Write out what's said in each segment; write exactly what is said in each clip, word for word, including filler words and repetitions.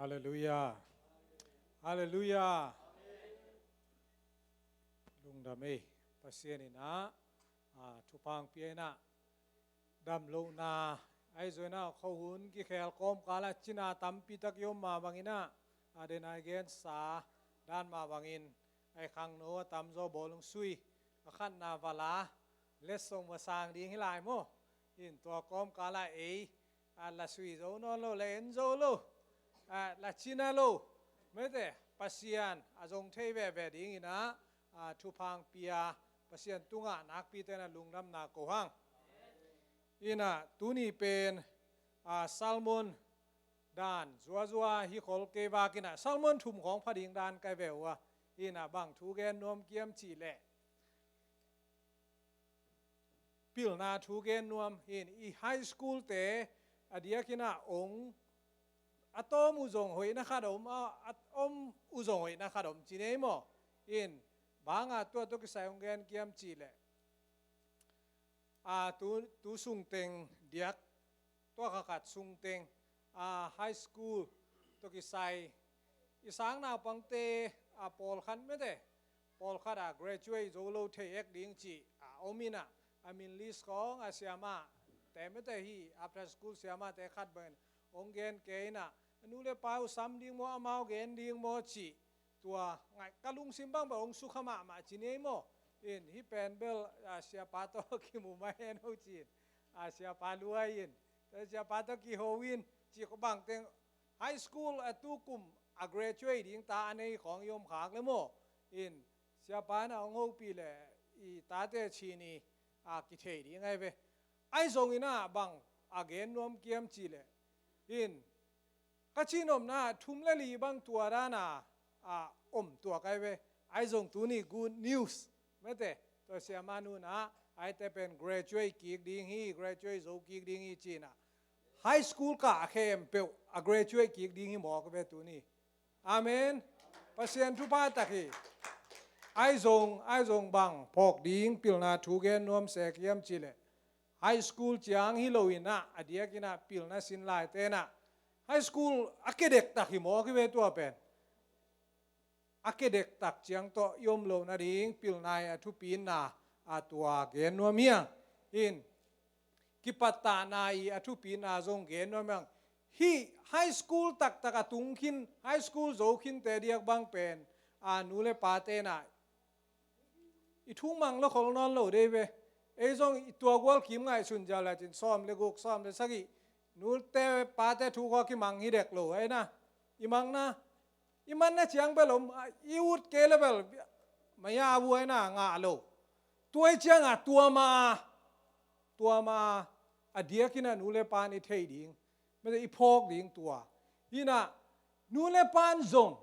Halleluiah. Halleluiah. Lungdam ei. Pasian in ah, ah, thupha hong pia in ah, damlohna, ahi zongin ah khuahun kikhel kawmkal ah cina tampi tak i om mah bangin ah, a den a i gensa dan mah bangin, a i khangno a tamzaw bawl hong sui, a khatna vala, letsong va sang ding hi lai maw. In tua kawmkal ah ei, a la sui zo nawn lo, la en zo lo, a la cina lo, mete, Pasian a zong thei veve dingin ah, a thupha hong pia Pasian tungah nakpi takin ah lungdamna ko hang. In ah tuni pen, a, sermon dan zuazua hi khol kei vak in ah, sermon thum khawng pha ding dan ka hi ve uh a. In ah bang thu gen nuam hiam cih leh, pilna thu gen nuam. In i high school te a diakin ah ong a tawm uh zong hoihna khat om, a, a om uh zong hoihna khat om ci ni ei maw. In bang a tua tawh kisai ong gen hiam cih leh, a, tu, tu sungteng diak, tua kha khat sungteng, a, high school tawh kisai i sang naupangte, a, pawlkhat mete, pawlkhat, a, graduate zo lo thei ek ding cih, a, om in ah, a min list khawng, a, siamah te mete hi, after school siamah te khat bangin ong gen kei in ah, a nu le pa uh sam ding maw, amau gen ding maw cih, tua ngai ka lungsim bang bel ong sukha mahmah ci ni ei maw. In hih pen bel, a, siapa tawh kimu mah hen o ci-in, a, siapa luai in, siapa tawh kiho in, ci ko bang teng high school a tu kum a graduate ding ta a nei khawng i om khak le maw. In siapa in ah ong hopih leh i tate cin i, a, kithei ding ahi ve. Ahi zongin ah bang a gen nuam hiam cih leh, in ka cih nopna thum le li bang tua dan a, a, om tuak ahi ve. Ahi zong tuni good news, mete, tua siamah nu in ah, a tate pen graduate kik ding hi, graduate zo kik ding hi ci in ah, high school kah khempeuh a graduate kik ding hi mawk ve tuni. Amen. Pasian thupha tak hi. Ahi zong, ahi zong bang phawk ding pilna thu gen nuam sek hiam cih leh, high school ciang hi lo in ah, a diakin ah pilna sin laite in ah, high school a kedek tak hi mawk hi ve tua pen. A kedek tak ciang tawh i om loh nading pilna i a thupina, a, tua gen nuam hi hang. In kipattahna i a thupina zong gen nuam hi hang. Hih high school taktak a tung khin, high school zo khinte diak bang pen, a, nu le pate in ah i thu mang lo khol nawn lo dei ve. Ei zong i tua gual kim ngaihsun ziau le cin sawm le guk, sawm le sagih, nute pate thu khaw kimang hi dek lo ahi na. I mang na, i manna ciang bel om, i ut kei le bel maya a buai na ngah lo. Tua i ciang a tua ma, tua ma a diakin a nu le pan i thei ding, mete i phawk ding tua. Hi na, nu le pan zong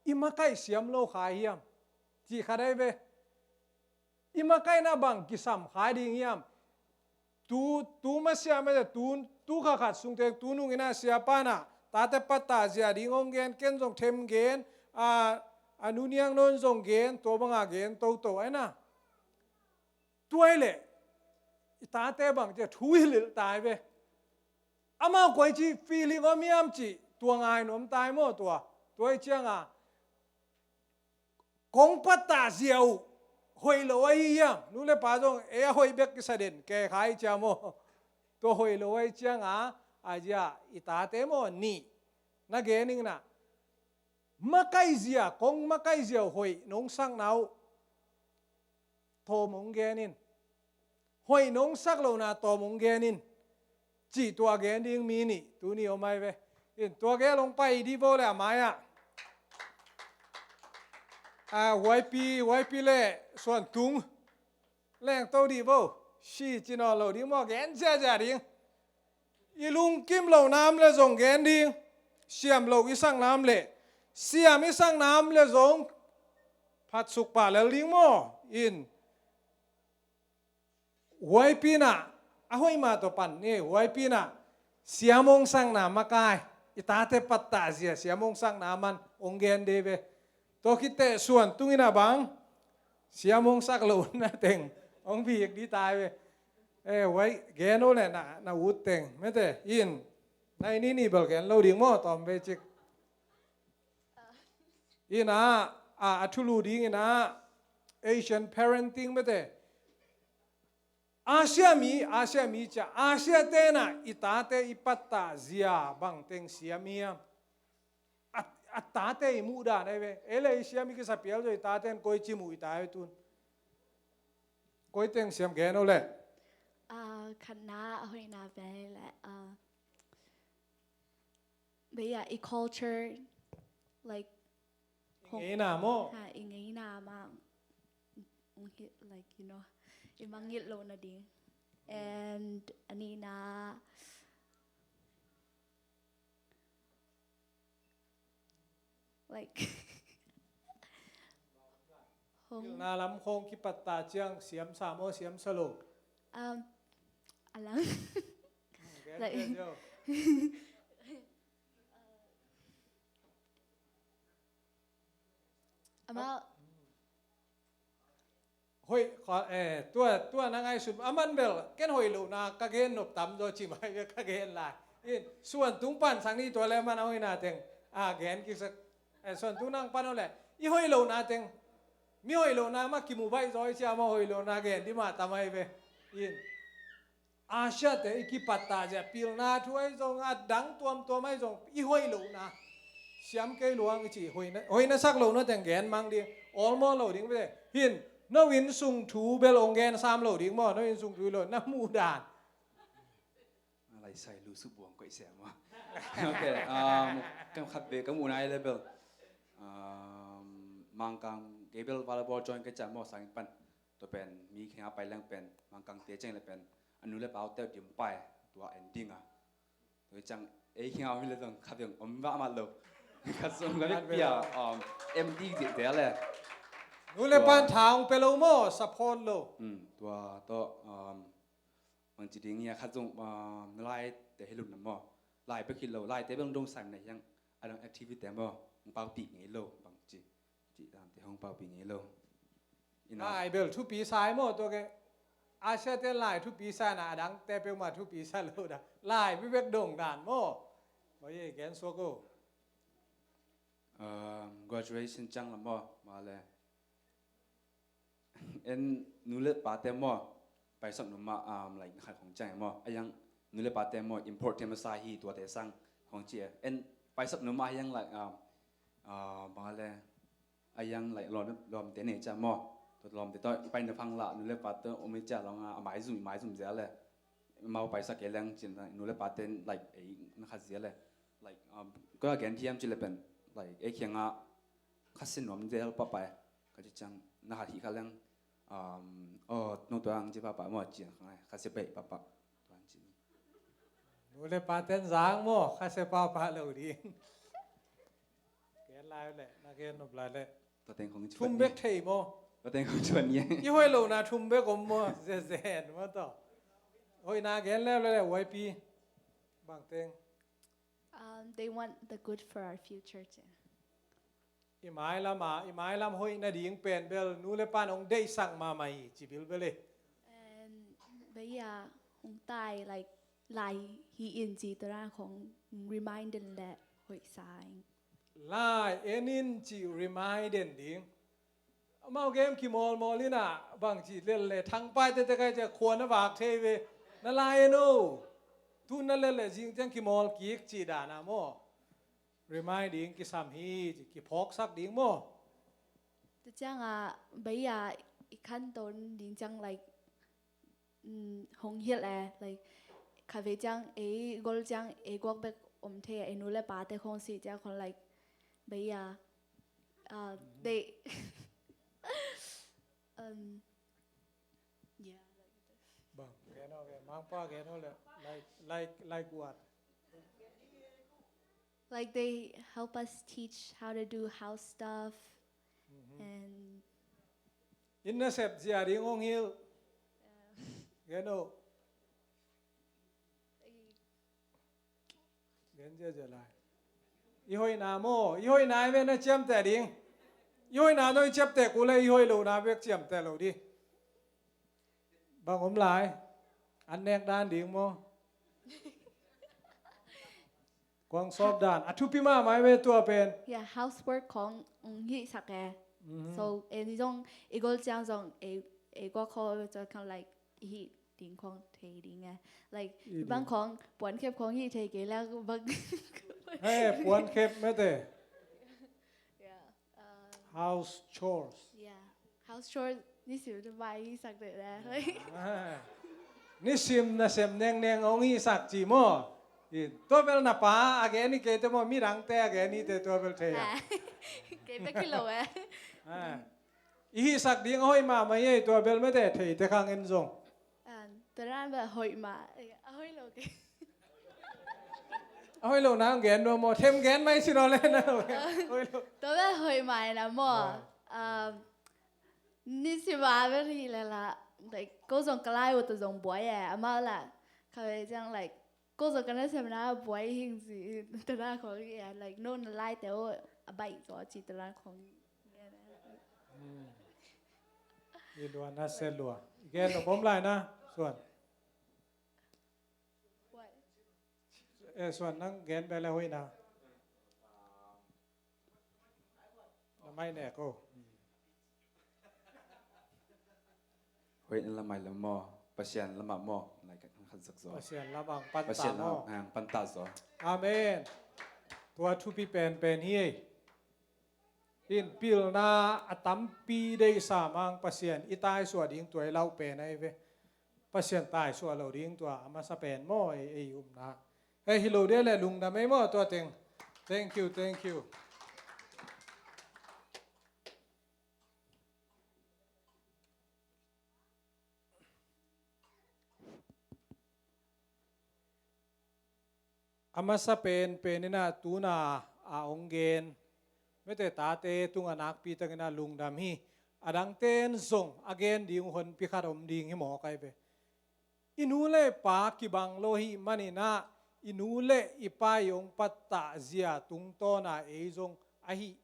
i makaih siam lo kha hiam, cih kha dei ve. I makaihna bang kisam kha ding hiam? Tu, tu masiah mete tu, tu kha khat sungteng tu nung in a siapa in a tate pattah zia ding hong gen, ken zong them gen, a, a nu niang nawn zong gen, tua banga gen toto ahi na. Tua hi leh i tate bang ci a thu hi lilh tai ve. Amau koici feeling om hiam cih tua ngai nuam tai maw tua. Tua hi cianga kong pattah zia uh hoih lo ahi hiam? Nu le pa zong ei a hoih bek kisa den kei kha hi cia maw. Tua hoih lo ahi cianga a zia i tate maw nih na gen ing na. Makaih zia, kong makaih zia uh hoih nong sakna uh tawm hong gen in. Hoih nong sak lohna tawm hong gen in. Cih tua gen ding mi nih tuni om ahi ve. In tua gel hong pai dih vo le a mai-ah, a, huaipi, huaipi le suan tung lengto dih vo. Si ci nawn lo ding maw, gen ziazia ding. I lungkim loh nam le zong gen ding. Siam loh i sak nam le, siam i sak nam le zong phatsuk pah lel ding maw. In huaipi in a, a hoih mah tawh pan ni, huaipi in a siam hong sakna makai, i tate pattah zia siam hong sakna man hong gen dih ve. Tua khit teh suan tung in a bang siam hong sak lohna teng hong bik dih tai ve. E, huai gen uh le na, na ut teng mete in, na i nih nih bel gen lo ding maw, tawm vei cik. Ina, a, a thulu ding ina, Asian parenting mete. Asia mi, Asia mi cia, Asia tena i tate i pattah zia bang teng siam hiam? A, a tate i muh dan ai ve. Ei le i siam i kisa pial zo i taten koi ci muh i ta ai tun. Koi teng siam gen o le. Ah, khatna a hoihna pen le, ah, But yeah, i culture, like, I ngeina maw? Ha, i ngeina mah, like, you know, i mangngilh loh nading. And a nihna, like, hong pilna lam khawng kipattah ciang siamsa maw, siamsa lo? Um, a lang. Gen, like, gen, jo. Amah. Hoih, kha, eh, tua, tua na ngaihsun, a man bel, ken hoih lohna ka gen nop tam zaw ci mai ve ka gen lai. In, suan tung pan sang ni tua le man a hoihna teng, a gen kisa, eh, suan tung nang pan o le, i hoih lohna teng, mi hoih lohna mah kimu baih zaw i cia mah hoih lohna gen di mah tam ai ve. In. Asia te i kipattah zia pilna thu ai zong a dang tuamtuam ai zong i hoih lohna. Siam kei luang i ci hoihna, hoihna sak lohna teng gen mang ding. Awlmaw lo ding ve. Hin, no inn sung thu bel ong gen sam lo ding maw, no inn sung thu lo, na muh dan. Lai sai lu su buang koih sia maw. Ok, um, kam khat ve ka muh nai le bel. Um, Mangkang kei bel volleyball join ka cia maw sang pan. Tua pen mi khenga pai leng pen, Mangkang te ceng le pen, a nu le pau teu dim pai, tua en ding a. Tua ciang, ei khenga mi le zong, kha beng om vah mat lo. Kha zong la bek pia, um, em di di de le. Nu le pan thang pe lo maw, support lo. Um, tua, tua, um, bang ci ding ia kha zong, um, lai te hi lum na maw. Lai bek hi lo, lai te beng dong sang na yang, a dong activity te maw, pau pi ngei lo, bang ci. Cih dante hong paupi ngei lo. Ina. Lai bel thupi sa hi maw, tua ke. Asia te lai thupi sa na, a dangte peuhmah thupi sa lo da. Lai bibek dong dan maw. Maw ye gen suak o. Um, graduation ciang la maw, ma le. En nu le pate maw, paisak nu mah, um, like, na khat khong ciang maw. A yang nu le pate maw, import te masa hi tuate sang khong ci e. En paisak nu mah a yang, like, um, uh, bang le, a yang, like, lawm, lawmte nei cia maw. Tua lawmte tawh i paina phang lah, nu le pate om i cia lawng a, a maizum, i maizum zia le. Mau paisak kei leng cin, nu le pate, like, ei na khat zia le. Like, um, ko a gen thiam ci le pen, like, ei khiang a, kha sin nuam zel papa e. Ka ci ciang na hat hi kha leng, um, oh, no tua ang ci papa maw ci ang kha, kha se bei papa. Tua ang ci. Nu le pa ten zang maw, kha se papa lo ding. Gen lai le, na gen nop lai le. Tua teng khong ci thum bek thei maw. Tua teng khong ci pan ye. I hoih lo na thum bek om maw, ze zen maw to. Hoih na gen le le le, Y P. Bang teng. Um, they want the good for our future too. I mailam a, i mailam hoih nading pen bel nu le pan hong deihsak mahmah hi ci bilbel e. And, but yeah, hong tai, like, lai hi in ci tua na khong remind den le hoih sa in. Lai en in ci remind den ding. Amau game kimawlmawl in a bang ci lel le thang pai tete kai cia khua na vak thei ve. Na lai en o. Tu na lel le zing ciang kimawl kik ci dan a maw. Remind ding kisam hi, ci kiphawksak ding maw. Tua ciang a, bei a, i khanton ding ciang, like, mm, hong hilh e, like, kha ve ciang, ei gol ciang, ei guak bek om thei, ei nu le pate khong si ciang khong, like, bei a, uh, they, um, yeah, like this. Bang, gen o, gen, mangpa gen o le, like, like, like what? Like, they help us teach how to do house stuff. Mhm. And in na sep zia ding hong hilh. Yeah. Gen o. Gen zia zia lai. I hoihna maw, i hoihna i ve na ciamteh ding. I hoihna no i ciamteh kul le i hoih lohna bek ciamteh lo di. Bang om lai. An nek dan ding maw. Kuang sawp dan a thupi mahmah ve tua pen. Yeah, housework khong ong hihsak e. Mhm. So, e ni zong, i gol ciang zong, e, e gua kho, so kind of like, i hih ding khong thei ding e. Like, i bang khong, puankhep khong hih thei kei lak bang. He, puankhep mete. Yeah. Uh, house chores. Yeah. House chores, nisim na vai hihsak deuh le. Ah. Nisim nasem nengneng ong hihsak ci maw. Tua bel na pa a gen hi kei te maw, midangte a gen hi te tua bel thei a. Ah. Kei bek hi lo e. Ah. I hihsak ding a hoih mahmah hi ei tua bel mete thei te khang en zong. Ah, tua dan bel hoih mah. A hoih lo kei. A hoih lo na gen nuam maw, them gen mai si lo le na. Hoih lo. Tua bel hoih mah na maw. Ah. Um, nisim a bel hi le la, like, ko zong ka lai uh ta zong buai e, amau la. Ka ve ciang, like, ko zong ka nasem na buai hing ci, ta na khong hi e, like, no na lai te o, a baih zaw ci ta na khong hi. Hmm. I lua na se lua. Gen lo bom lai na, Suan. Eh, Suan nang gen bel a hoih na. Na mai nek o. Hoih na lamah lam maw, Pasian lamah maw, lai ka khat zak zaw. Pasian lamah ang panta maw. Pasian lamah ang panta zaw. Amen. Tua thupi penpen hi ei. In pilna a tampi deihsa mang Pasian i taisuah ding tua i lauh pen ahi ve. Pasian taisuah lo ding tua a masa pen maw ei, ei umna. Hei, hi lo dia le lungdam ei maw tua teng. Thank you, thank you. A masa penpen in a tuna a ong gen mete tate tungah nakpi takin a lungdam hi. A dangte in zong a gen ding uh honpi khat om ding hi maw kai ve. I nu le pa kibang lo hi manin a i nu le i pa i ong pattah zia tungtawn a ei zong ahi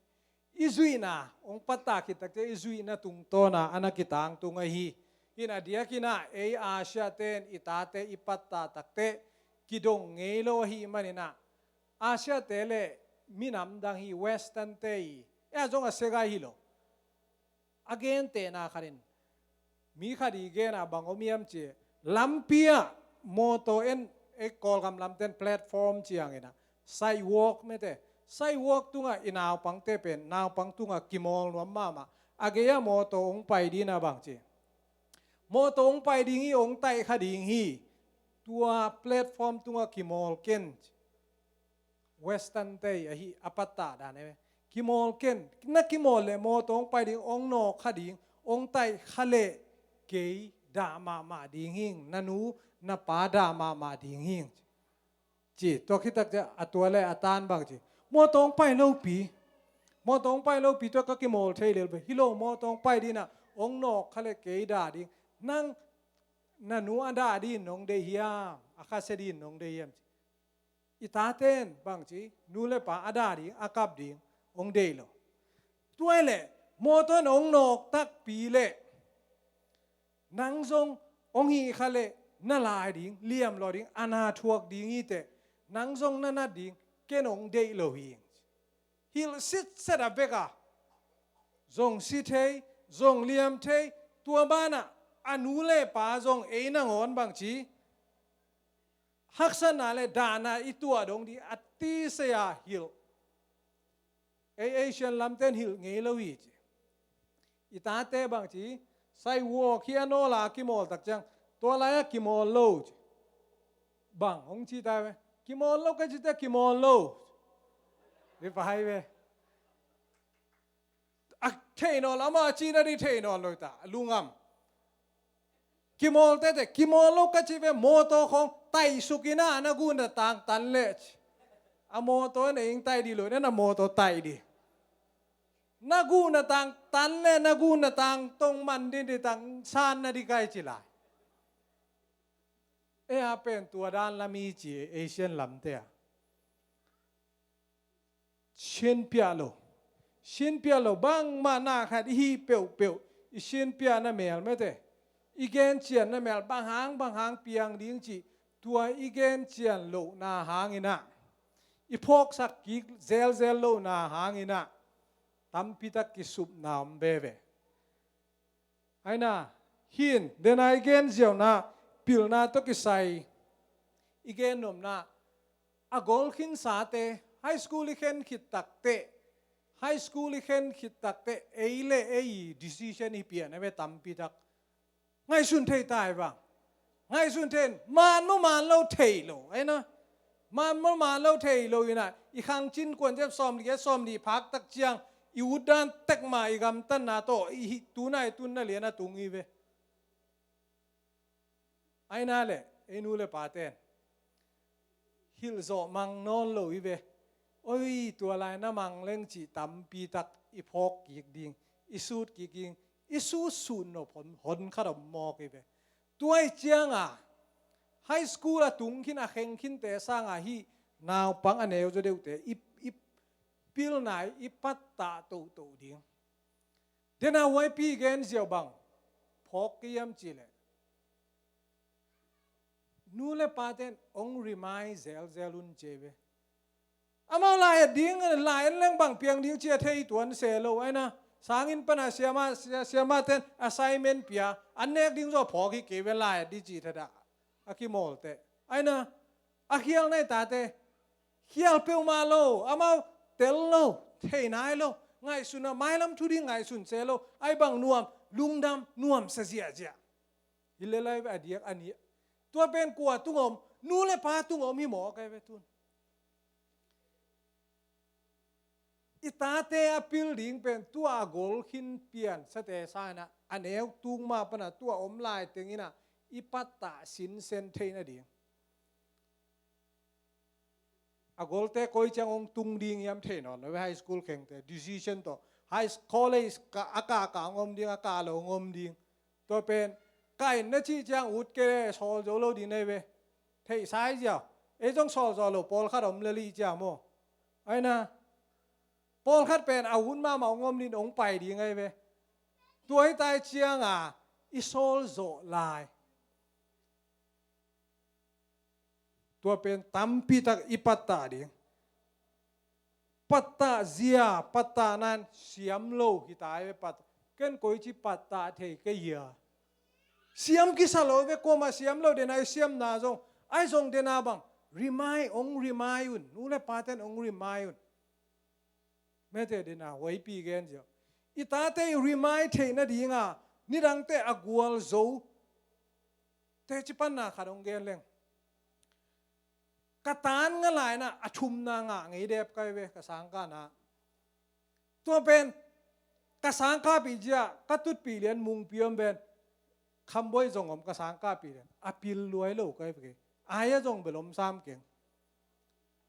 i zuihna, ong pattah khit takte i zuihna tungtawn a a na kitangtung ahi. In a diakin a ei Asia ten i tate i pattah takte kidong ngei lo ahi manin a Asia te le minam dang hi Western te i e a zong a segai hi lo. A gentehna khat in mi khat i gen a bang om hiam ci lampi ah mawtaw en e Kawlgam lamten platform ciangin a sidewalk mete sidewalk tungah i naupangte pen naupang tungah kimawl nuam mahmah a gei ah mawtaw ong pai ding a bang ci mawtaw ong pai ding hi ong taih kha ding hi tua platform tungah kimawl ken. Western te ahi a pattah dan e kimawl ken na kimawl le mawtaw ong pai ding ong nawk kha ding ong taih kha le kei dah mahmah ding hing na nu na pa dah mahmah ding hing. Ci tua khitak a tua le a tan bang ci mawtaw ong pai lopi mawtaw ong pai lopi tua ka kimawl thei lel hi lo mawtaw ong pai ding a ong nawk kha le kei dah ding nang na nu a dah ding nong deih hiam a khasia ding nong deih hiam ci. I taten bangci nu le pa a dah ding a kap ding ong deih lo. Tua le mawtaw in ong nawk takpi le nang zong ong hih kha le na lai ding liam lo ding a na thuak ding hi teh nang zong na nat ding ken ong deih lo hi. Hilh sitset a bek a zong si thei zong liam thei tua banah a nu le pa zong ei nangawn bangci haksatna le dahna i tuah dong ding a tisei a hilh. Ei Asian lamten hilh ngei lo hi ci. I tate bangci sidewalk hi a nawla a kimawl tak ciang tua lai a kimawl lo ci. Bang hong ci ta ve kimawl lo ka ci te kimawl lo. Hi pa hai ve. A theih nawn lo amah a cina ding theih nawn lo ta lungam. Kimawl tete kimawl lo ka ci ve mawtaw khong taihsuk ina na gun na tang tan le ci. A mawtaw na ing taih dih lo na na mawtaw taih dih. Na gun na tang tan le na gun na tang tong man ding dih tang san na dih kai ci lai. E a pen tua dan lam i ci Asian lamte a. Sinpiah lo sinpiah lo bangmah na khat i hih peuhpeuh i sinpiahna mel mete i gencianna mel bang hang bang hang piang ding cih tua i gencian lohna hangin ah i phawksak kik zelzel lohna hangin ah tampi tak kisupna om veve. Aina, hin, dena i gen ziauna, pilna tawh kisai i gen nopna, a gol khinsate, high school i khen khit takteh, high school i khen khit takteh, ei le ei decision hi pian a ve tampi tak. Ngaihsun thei tai bang. Ngaihsun thei, man maw man lo thei lo, aina. Man maw man lo thei lo ina, i khangcin kuan zep sawm li, sawm li phak tak ciang, i utdan tek ma i gamtatna tawh, i hi, tuna i tunna lian a tung i ve. Aina le, ei nu le paten hilh zawh mang nawn lo i ve. Oi, tua lai na mang leng cih tampi tak i phawk kik ding, i sut kik ding, i sut sut nop hon, hon khat om mawk i ve. Tua i cianga, high school a tung khin a kheng khinte sanga hi naupang a neu zaw deuhte, i, i pilna i pattah tohtoh ding. Dena huaipi gen ziau bang phawk kei hiam cih leh, nu le paten ong remind zelzel un ci ve. Amau lai et ding, lai en leng bang piang ding ci a thei tuan se lo, aina. Sanginn pana siama, sia-, siamaten assignment pia, an nek ding zaw phawk hi kei ve, lai et ding ci thadah. A kimawlte. Aina, a khial nai tate, khial peuhmah lo, amau tel lo, thei nai lo, ngaihsun a, mailam thu ding ngaihsun se lo, ai bang nuam, lungdam, nuamsa ziahziah. Hi le lai ve a diak a ni. Tua pen kua tung om, nu le pa tung om hi mawk ai ve tun. I tate a pil ding pen tua a gol khin pian sate sangin ah, a neu tung ma pana tua om lai tengin ah, i pattah sinsen theihna ding. A golte koi ciang ong tung ding hiam thei nawn lo ve, high school khengte, decision tawh. High s-, college ka, a kah kah ong om ding, a kah lo ong om ding. Tua pen, kah in na cih ciang ut kei le sawl zo lo ding na hi ve. Theihsa hi ziau. Ei zong sawl zo lo, pawlkhat om lel hi ciang maw. Aina, pawlkhat pen a ut mahmah ong om ding, ong pai ding ahi ve. Tua hi tai cianga, i sawl zawh lai. Tua pen tampi tak i pattah ding. Pattah zia, pattah nan siam lo hi tai ve pat. Ken koici pattah thei kei hia. Siam kisa lo ve, kuamah siam lo dena i siamna zong. Ai zong dena bang. Remind, ong remind un. Nu le paten ong remind un. Mete dena huaipi gen ziau. I tate i remind theihna dinga, nidangte a gual zo. Teci panna khat ong gen leng. Ka tan nga laina a thumna ngah ngei dep kai ve, ka sangkahna. Tua pen, ka sangkahpih zia, ka tutpih lian mungpi om pen. Khamboi zong om ka sangkahpih lian. A pil luai lo kai ve kei. Ai a zong bel om sam keng.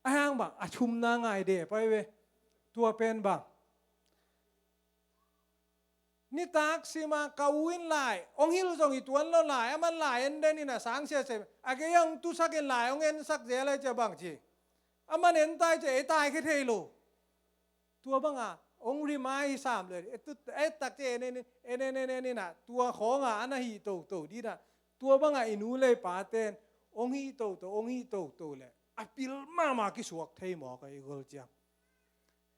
A hang bang, a thumna ngai dep ai ve. Tua pen bang. Nitak sima ka u in lai, ong hilh zong hi tuan lo lai, aman lai en den in a sang sia sia. A kei ong tusak in lai, ong ensak zel ai cia bang ci. Aman en tai cia, e tai khe thei lo. Tua banga, ong remind hi sam le, e tu, e tak cia en en, en en, en en, en en, a tua khonga, ana hi to to, dina. Tua banga i nu le i pa ten, ong hi to to, ong hi to to le. A pil mama kisuak thei mawk a i gol ciang.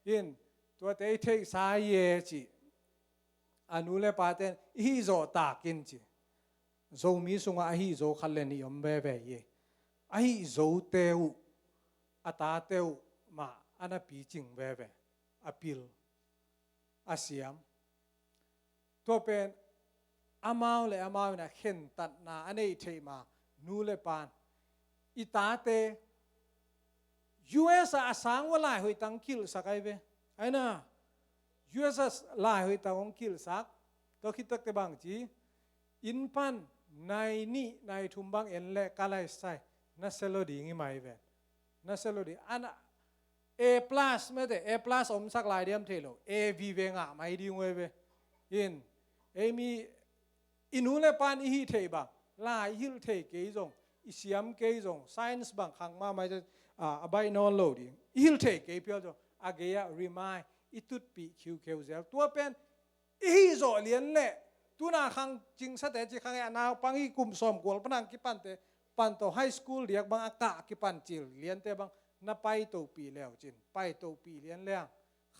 In, tuate i theihsa hi e ci. A nu le paten, i hih zawh takin ci. Zomi sungah a hih zo khat le nih om veve hi e. A hih zote uh, a tate uh mah, a na picing veve. A pil. A siam. Tua pen, amau le amau in a khentatna a neih theih ma, nu le pan. I tate, U S a a sang ua lai hoih tang kilhsak ai ve. Aina, U S a lai hoih tang ong kilhsak. Tua khit takte bang ci. Inn pan, nai nih, nai thum bang en le ka lai sai. Na selo ding i mai ve. Na selo ding. Ana, A plus mete, A plus omsak lai diam thei lo. A vive ngah mai ding uh ai ve. In, ei mi, i nu le pan i hih theih bang. Lai i hilh thei kei zong. I siam kei zong. Science bang khang mahmah, a, a baih nawn lo ding. I hilh thei kei phial zong. A gei ah remind. I tutpih khiukheu zel. Tua pen, i hih zawh lian le, tuna khang cingsate ci khang e a naupang hi kum sawm kual pan hang kipante, pan tawh high school diak bang a kah kipan cil liante bang, Na paitohpih leucin, paitohpih lian leng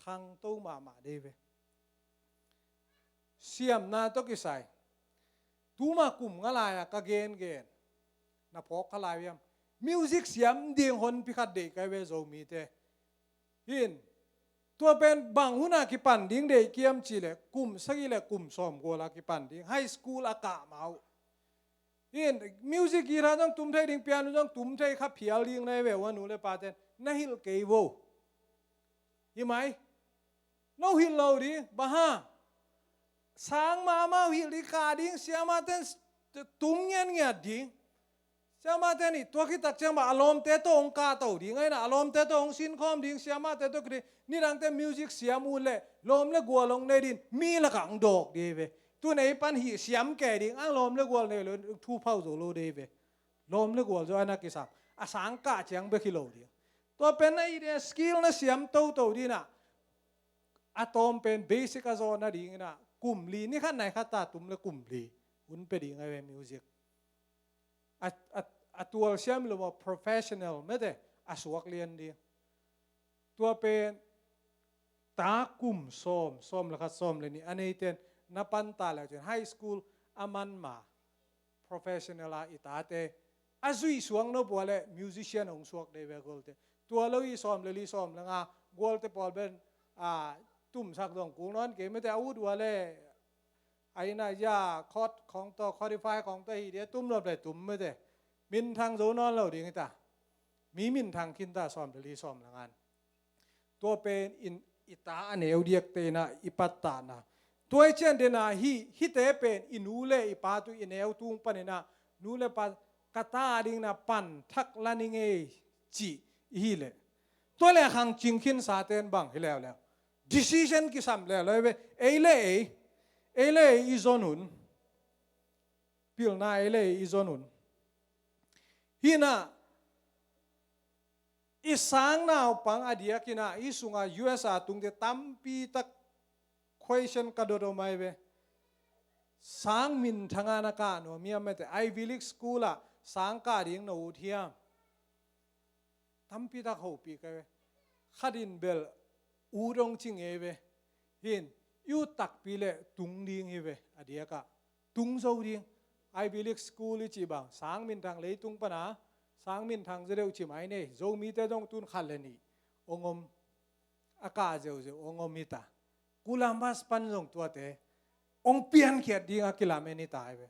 khangto mahmah dei ve. Siamna tawh kisai, tuma kum nga lai-a ka gengen, na phawk kha lai hiam? Music siam ding honpi khat deih kai ve Zomite. Hin, tua pen bang huna kipan ding deih kiam cih leh kum sagih le kum sawm guala kipan ding, high school a kah mah uh. Hin, music guitar zong tum thei ding, piano zong tum thei kha phial ding na hi ve ua, nu le paten na hilh kei vo. Hi mai? No hilh lo ding, bang hang? Sang mahmah uh hilh ding, kah ding, siamaten tum ngiatngiat ding. Siamaten i tua khit tak ciang bang a lawmte tawh hong kahto ding, aina a lawmte tawh hong sinkhawm ding, siamate tawh kiding. Nidangte music siam uh leh lawm le gual hong nei ding, mi lakah hong dawk ding hi ve. Tun ei pan hih siam kei ding, ang lawm le gual nei lo thu phau zo lo ding hi ve. Lawm le gual zo a na kisam, a sang kah ciang bek hi lo ding. Tua pen na i ding skill na siam toto ding a, a tawm pen basic a zawh nading in a, kum li, ni khat nai khat ta tum le kum li hun pia ding a ve music. A, a, a tual siam lo maw, professional mete a suak lian ding. Tua pen ta kum sawm, sawm le khat, sawm le nih a neiten na panta le cin high school a man ma professional a i tate a zui suak no pua le musician hong suak dei ve gualte. Tua lo i sawm le li, sawm le nga gualte pawl ben a tumsak dong kul nawn kei mete a ut ua le a ina ya khot khong to, codify khong to hi dia tum lo le tum mete. Minthang zo nawn lo ding hi ta. Mi minthang khin ta sawm le li, sawm le ngan. Tua pen in i ta a neu diakte in a i pattahna. Tua i cian den a hi, hihte pen i nu le i pa tu i neu tung pan in a, nu le pa ka ta ding na pan thak la ni ngei cih i hi leh. Tua le khang cing khin sa ten bang hi leuleu. Decision kisam leuleu ve, ei le ei, ei le ei i zon un. Pilna ei le ei i zon un. Hi na, i sang naupang a diak in a, i sunga U S a tungte tampi tak question ka dot om ai ve. Sang minthang a na kah nuam hiam mete, Ivy League school ah sang kah ding na ut hiam? Tampi tak hopih ka ve. Khat in bel ut hong ci ngei ve. Hin, i ut takpi le tung ding hi ve, a diak ah. Tung zo ding. Ivy League school i cih bang, sang minthang leitung pan a, sang minthang zaw deuh ci mai nei. Zomite zong tun khat le nih hong om, a kah zeuzeu hong om hi ta. Columbus pan zong tuate hong piankhiat ding a kilamen hi ta hi ve.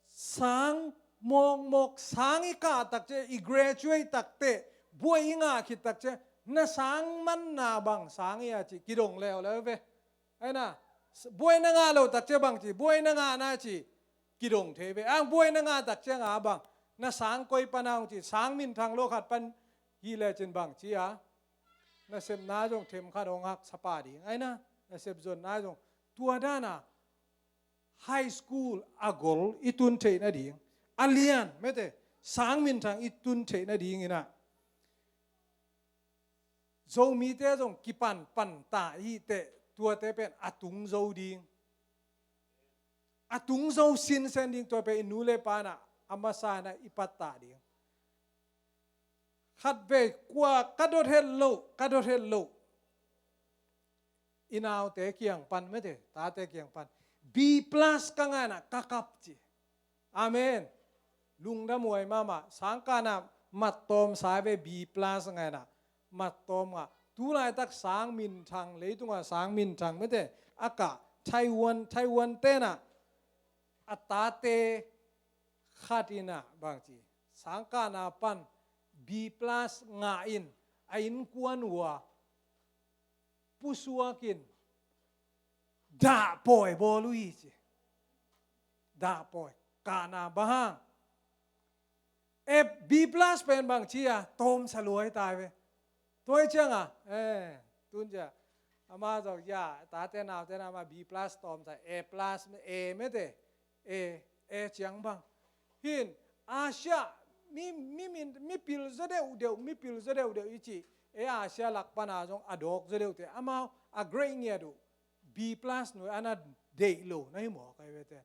Sang mawkmawk, sang i kah tak ciang, i graduate tak teh, buai i ngah khit tak ciang, na sang manna bang sang hi a ci kidong leuleu ve. Aina, buai na ngah lo tak ciang bang ci, buai na ngahna ci kidong thei ve. Ang buai na ngah tak ciang a bang, na sang koi pan a hong ci, sang minthang lo khat pan hi lecin bang ci a, nasepna zong themkhat hong haksa pah ding. Aina, nasep zonna zong tua dan a, high school a gol i tun theih nading, a lian mete, sang minthang i tun theih nading in a, Zomite zong kipan pan ta hi teh, tuate pen a tung zo ding. A tung zo sinsen ding, tua pen i nu le pa in a, a masa in a i pattah ding. Khat vei kua ka dot het loh, ka dot het loh. I naute kiang pan mete, tate kiang pan. B plus ka ngah in a ka kap ci. Amen. Lungdam huai mahmah. Sang kah in a mat tawm sa ve, B plus ngah in a mat tawm ngah. Tu laitak sang minthang, leitung a sang minthang mete. A kah Taiwan, Taiwan te in a, a tate khat in a bang ci. Sang kah in a pan B plus ngah in, a innkuan uh a pusuak in, dah pawi bawl uh hi ci. Dah pawi. Kahna bang hang? E, B plus pen bang ci a, tawmsa lua hi ta ve. Tua hi ciang a, eh, tun cia. Ama zong, ya, tate naute na ama B plus tawmsa, A plus, A mete. E, e ciang bang. Hin, Asia, mi, mi, mi, mi pil zaw deuhdeuh, mi pil zaw deuhdeuh i cih. E Asia lak pan a zong a dawk zaw deuhte. Amau, a grade ngiat uh. B plus nuai a na deih lo, na hi mawk ai ve te.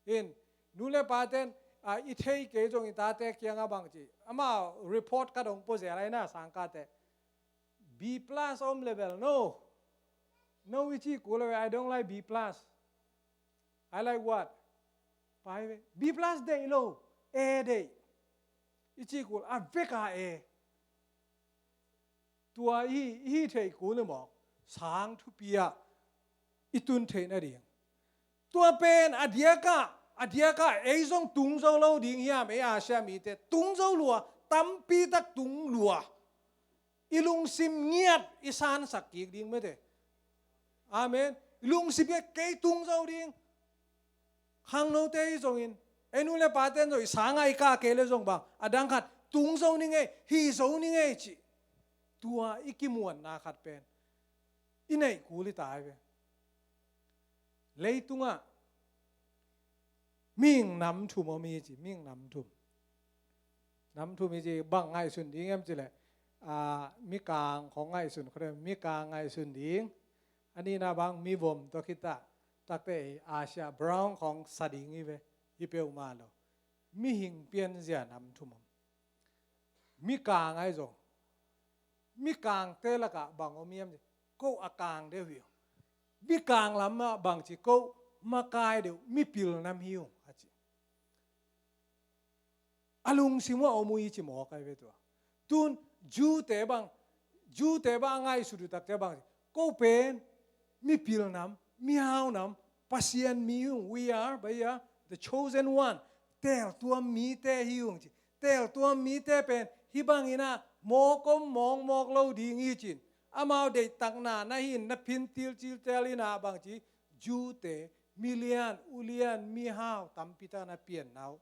Hin, nu le pa ten, A, i thei kei zong i tate kiangah bang ci, amau report ka dong pua zel ai na, sangkate. B plus om level, no. No, i ci kul lo, I don't like B plus. I like what? Pai ve. B plus deih lo, A deih. I ci kul a vek a A. Tua i, i hi thei kul ni maw? Sang thupi ah i tun theih nading. Tua pen a diakah, a diakah ei zong tung zo lo ding hiam, ei Asia mite tung zo lua, tampi tak tung lua. I lungsim ngiat i sansak kik ding mete. Amen. I lungsim ngiat kei tung zo ding. Khangnote hi zongin, ei nu le pate in zong i sangah i kah kei le zong bang, a dang khat tung zo ni ngei, hi zo ni ngei ci. Tua i kimuanna khat pen i neih kul i tai ve. Leitungah mihing nam thum om hi ci, mihing nam thum. Nam thum hi ci, bang ngaihsun ding em ci leh, a, mikang khong ngaihsun, khong mikang ngaihsun ding. A nihna bang mivom tawh khit ah, takte ei Asia brown khong sa ding hi ve, hi peuhmah lo. Mihing pianzia nam thum om. Mikang ahi zong, mikangte lakah bang om hiam ci, ko a kang deuh hi ung. Mikang lamah bang ci, ko makai deuh, mipil nam hi ung a ci. A lungsim uh a om uh hi ci mawk ahi ve tua. Tun Jew-te bang, Jew-te bang a ngaihsut uh takte bang ci, ko pen mipil nam, mihau nam, Pasian mi hi ung, we are, we are the chosen one. Teeltuam mite hi ung ci. Teeltuam mite pen hih bangin ah mawk om mawkmawk lo ding hi cin. Amau deihtakna na hin na phin tilciltel in ah bang ci, Jew-te, milian ulian mihau tampi tak na pianna uh.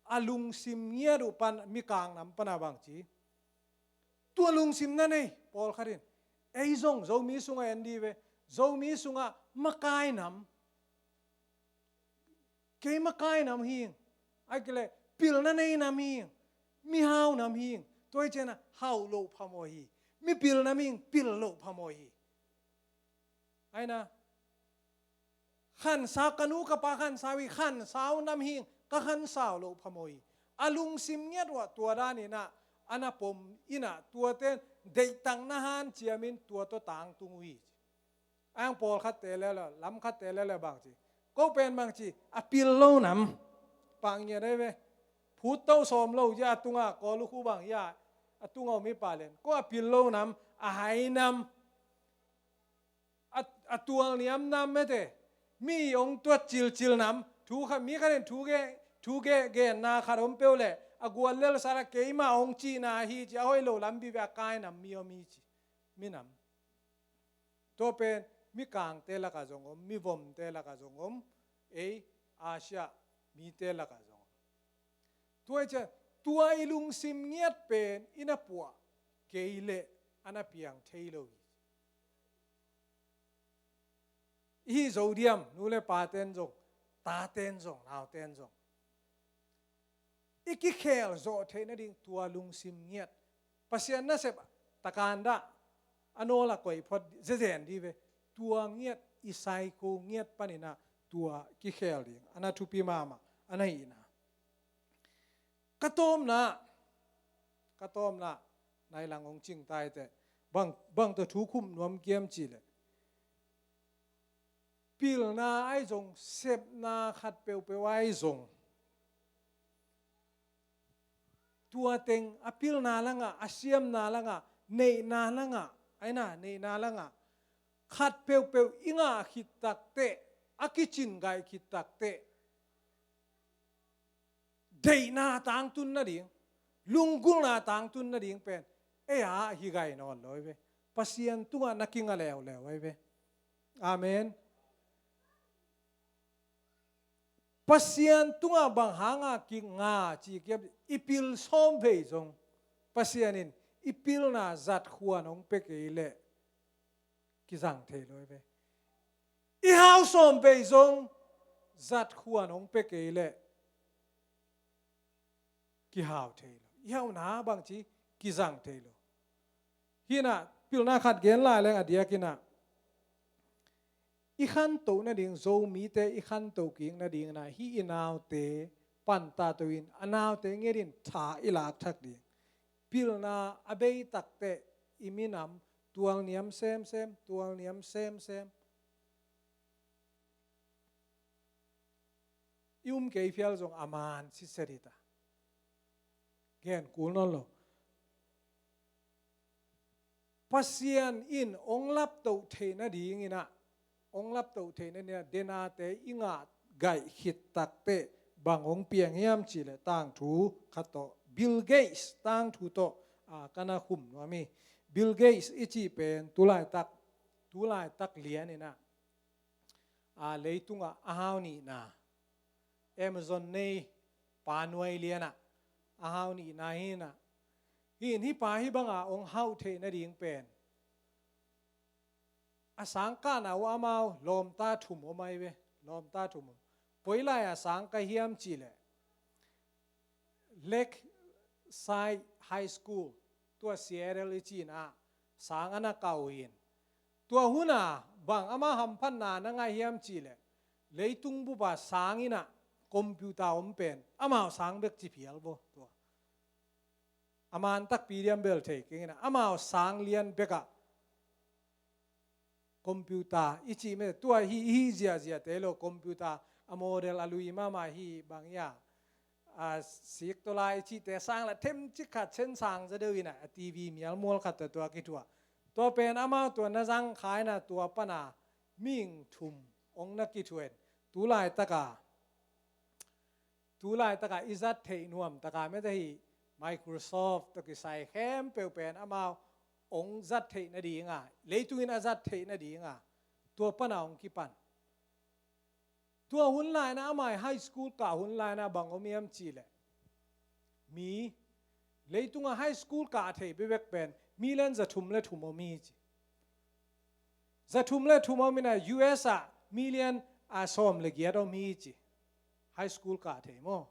A lungsim ngiat uh pan, mikang nam pan a bang ci. Tua lungsim na nei pawlkhat in, ei zong Zomi sungah en dih ve. Zomi sungah makai nam. Kei makai nam hi ing. Ai kei leh pilna nei nam hi ing. Mihau nam hi ing. Tua hi ciangin ah hau loh phamawh hi. Mipil nam hi ing, pil loh phamawh hi. Ai na, khansau, ka nu ka pa khansau hi, khansau nam hi ing, ka khansau loh phamawh hi. A lungsim ngiat uh ah tua danin ah a na pom in ah, tuate in deihtakna hanciamin tua tawh tangtung uh hi. A hang pawlkhatte le le, lamkhatte le le bang ci, ko pen bang ci, a pil lo nam. Pah ngiat ahi ve. Phut to sawm lo ci a tungah, kawl uh khu bang hi a, a tungah om hi pah lian, ko a pil lo nam, a hai nam. A, a tualniam nam mete. Mi hong tuat cilcil nam. Thu khat, mi khat in thu ge, thu ge, genna khat om peuh leh, a guallel sat a keimah hong cihna hi ci, a hoih lo lam vive a kai nam mi om hi ci. Minam. Tua pen mikangte lakah zong om, mivomte lakah zong om, ei Asia mite lakah zong om. Tua hi ciang, tua i lungsim ngiat pen i na puah kei leh a na piang thei lo hi. I hih zo diam, nu le paten zong, taten zong, nauten zong. I kikhel zawh theih nading tua lungsim ngiat. Pasian nasep takan dah, a nawl a koih phot zezen dih ve. Tua ngiat, i psycho ngiat panin ah tua kikhel ding a na thupi mahmah a na hihna. Ka tawpna, ka tawpna, nai lang hong cing taiteh. Bang, bang tawh thu khum nuam kiam cih leh, pilna ahi zong, sepna khat peuhpeuh ahi zong, tua teng a pilna langah, a siamna langah, neihna langah, aina, neihna langah, khat peuhpeuh i ngah khit takteh, a kicin gaih khit takteh, deihna tangtun nading, lunggulhna tangtun nading pen ei-a hi gai nawn lo hi ve. Pasian tungah na kinga leuleu ahi ve. Amen. Pasian tungah bang hanga kinga ci kiam, i pil sawm vei zong Pasian in i pilna zat khuan hong pia kei leh kizang thei lo hi ve. I hau sawm vei zong zat khuan hong pia kei leh kihau thei lo. I hauna bangci kizang thei lo. Hih in ah pilna khat gen lai leng a diakin ah, i khantoh nading, Zomite i khantoh kik nadingin ah hih i naute panta to in a naute ngetin tha i lak thak ding. Pilna a bei takteh i minam tual niam semsem, tual niam semsem. I um kei phial zong a man sitset hi ta. Gen kul nawn lo. Pasian in ong laptoh theih nadingin ah, ong laptoh theih nadingin ah, denate i ngah gaih khit takteh bang ong piang hiam cih leh tangthu khat tawh, Bill Gates tangthu tawh, a, ka na khum nuam hi. Bill Gates i cih pen tulaitak, tulaitak lianin ah, a, leitungah a hau nihna, Amazon nei pa nuai lianah a hau nihna hi in ah. Hi in hih pa hih banga ong hau theih nading pen, a sang kahna uh amau lawmta thum om ahi ve. Lawmta thum om. Koi lai-a sang kah hiam cih leh Lakeside High School, tua Seattle i cih in ah sang a na kah uh hi in. Tua hun a bang ama hamphatna na ngah hiam cih leh, leitung bup a sang in ah computer om pen amau sang bek ci phial baw tua. A man takpi diam bel thei keng in ah, amau sang lian bek ah computer i cih meh, tua hi, hi ziahziahte lo, computer a model a lui mahmah hi bang hi a, a, sik tawh lai i cihte sang la themcik khat, sen sang za deuh in ah, a TV mialmual khat tawh tua kithuah. Tua pen amau tua na zang kha in ah, tua pan a mihing thum ong na kithuah in. Tulaitak a, tulaitak a i zat theih nuam tak a mete hi, Microsoft tawh kisai khempeuh pen amau ong zat theih nading a, leitung in a zat theih nading a, tua pan a ong kipan. Tua hun lai-in ah, amau high school kah hun lai-in ah bang om hiam cih leh, mi, leitung a high school kah thei bekbek pen million za thum le thum om hi ci. Za thum le thum om in ah, US ah million, a, sawm le giat om hi ci. High school kah thei maw,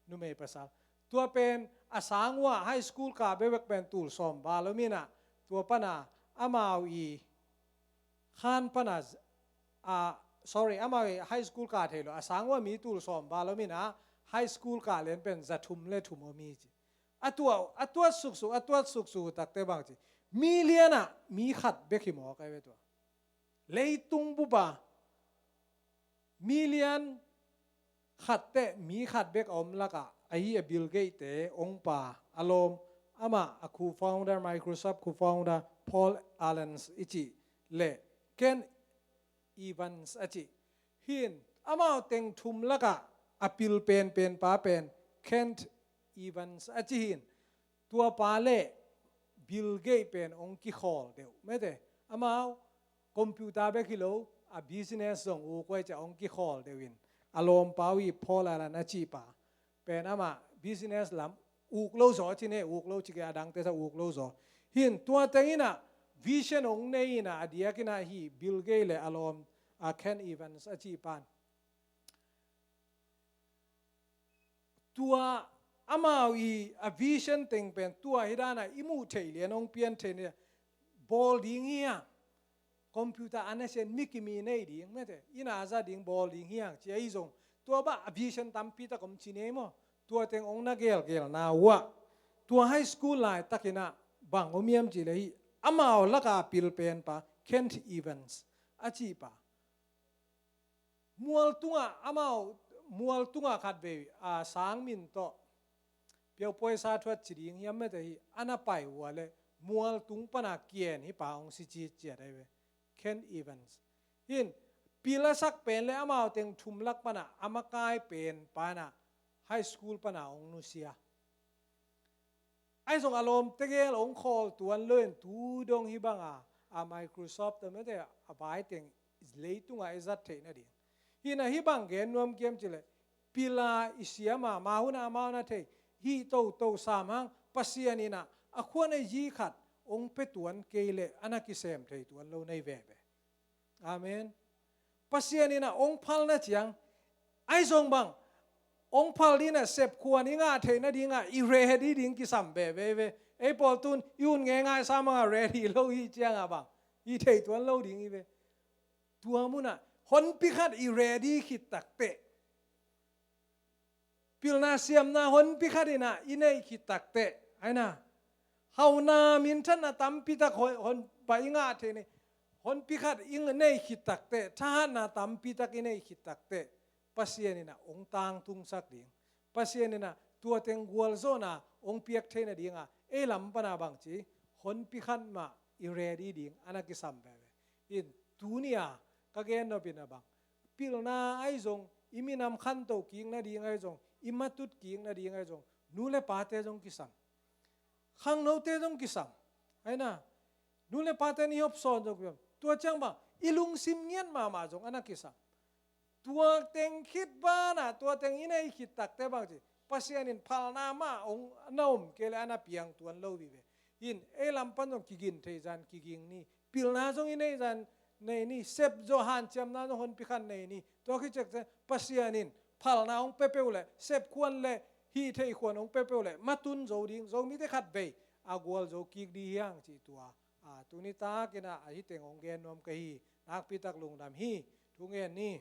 numei pasal. Tua pen a sang uh ah high school kah bekbek pen tul sawm val om in ah, tua pan a amau i khan pan a, a, sorry, amau i high school kah thei lo, a sang uh ah mi tul sawm val om in ah, high school kah lian pen za thum le thum om hi ci. A tua, a tuat suksuk, a tuat suksuk takteh bang ci, million ah mi khat bek hi mawk ahi ve tua. Leitung bup a million khat teh mi khat bek a om lakah ahi a Bill Gates te ong pa, a lawm, amah a co-founder, Microsoft co-founder Paul Allen i cih le Ken Evans a cih. Hi in, amau teng thum lakah a pil penpen pa pen Ken Evans a cih hi in. Tua pa le Bill Gates pen ong kikhawl deuh mete. Amau computer bek hi lo, a business zong uk uh ahi ciang ong kikhawl deuh in. A lawmpa uh hi Paul Allen a cih pa pen amah business lam uk lo zaw ci ne, uk lo ci kei, a dangte sa uk lo zaw. Hi in tua teng in ah vision ong nei in ah, a diak in ah hi Bill Gates le a lawm, a, Ken Evans a cih pan. Tua amau i a vision teng pen tua hi dan a i muh theih lian ong pian thei ni, bawl ding hi hang, computer a nasem mi kimi nei ding mete, inn a za ding bawl ding hi hang ci ahi zong, tua bang a vision tampi tak om ci nei maw. Tua teng ong na gelgelna uh ah, tua high school laitak in ah bang om hiam cih leh hi, amau laka pil pen pa Ken Evans a cih pa. Mual tungah, amau mual tungah khatvei, a, sang min tawh piaupuai sa thuat ci ding hiam mete hi, a na pai uh a le mual tung pan a kien hi pa ong si citciat ahi ve. Ken Evans. Hi in, pil a sak pen le amau teng thum lak pan a a makai pen pa in ah high school pan a ong nusia. Ahi zong a lawm tegel ong khawl tuan lo in, tu dong hi bang a, a, Microsoft tawh mete a vai teng leitung a i zat theih nading. Hi in ah hi bang gen nuam kiam cih leh, pil a i siam a, ma hun a amau na thei hi toto sam hang, Pasian in ah a khuan a zi khat ong pia tuan kei leh a na kisem thei tuan lo nei veve. Amen. Pasian in ah ong phal na ciang, ahi zong bang ong phal ding in ah, sep khuan i ngah theih nading ah i ready ding kisam veve ve. Ei pawl tun i hun ngeingai sa mang a ready lo hi ciang a bang i thei tuan lo ding hi ve. Tua mun ah honpi khat i ready khit takteh Pilna siamna honpi khat in ah i neih khit takteh, aina, hauna minthanna tampi tak hon, hon pa i ngah thei ni, honpi khat i neih khit takteh, thahatna tampi tak i neih khit takteh, Pasian in ah hong tangtungsak ding. Pasian in ah tua teng gualzawhna hong piak theihna dingah ei lam pana bangci, honpi khat mah i ready ding a na kisam veve. In, tuni-a ka gen nop in ah bang, pilna ahi zong, i minam khanto kik nading ahi zong, i matut kik nading ahi zong, nu le pate zong kisam, khangnote zong kisam, aina, nu le pate nih hop sawn zong kisam. Tua ciang bang, i lungsim ngiat mahmah zong a na kisam. Tua teng khit banah, tua teng i neih khit takteh bangci, Pasian in phalna mah hong na om kei leh a na piang tuan lo vive. In, ei lam pan zong kigin thei zan kiging ni. Pilna zong i neih zan nei ni. Sep zaw hanciamna zong honpi khat nei ni. Tua khit ciang Pasian in phalna hong pia peuh leh, sep khuan leh, hih theih khuan hong pia peuh leh, matun zo ding, Zomite khatvei a gualzo kik ding hi hang cih tua, a, tuni takin ah, a hi teng hong gen nuam ka hi. Nakpi tak lungdam hi. Thu ngen ni.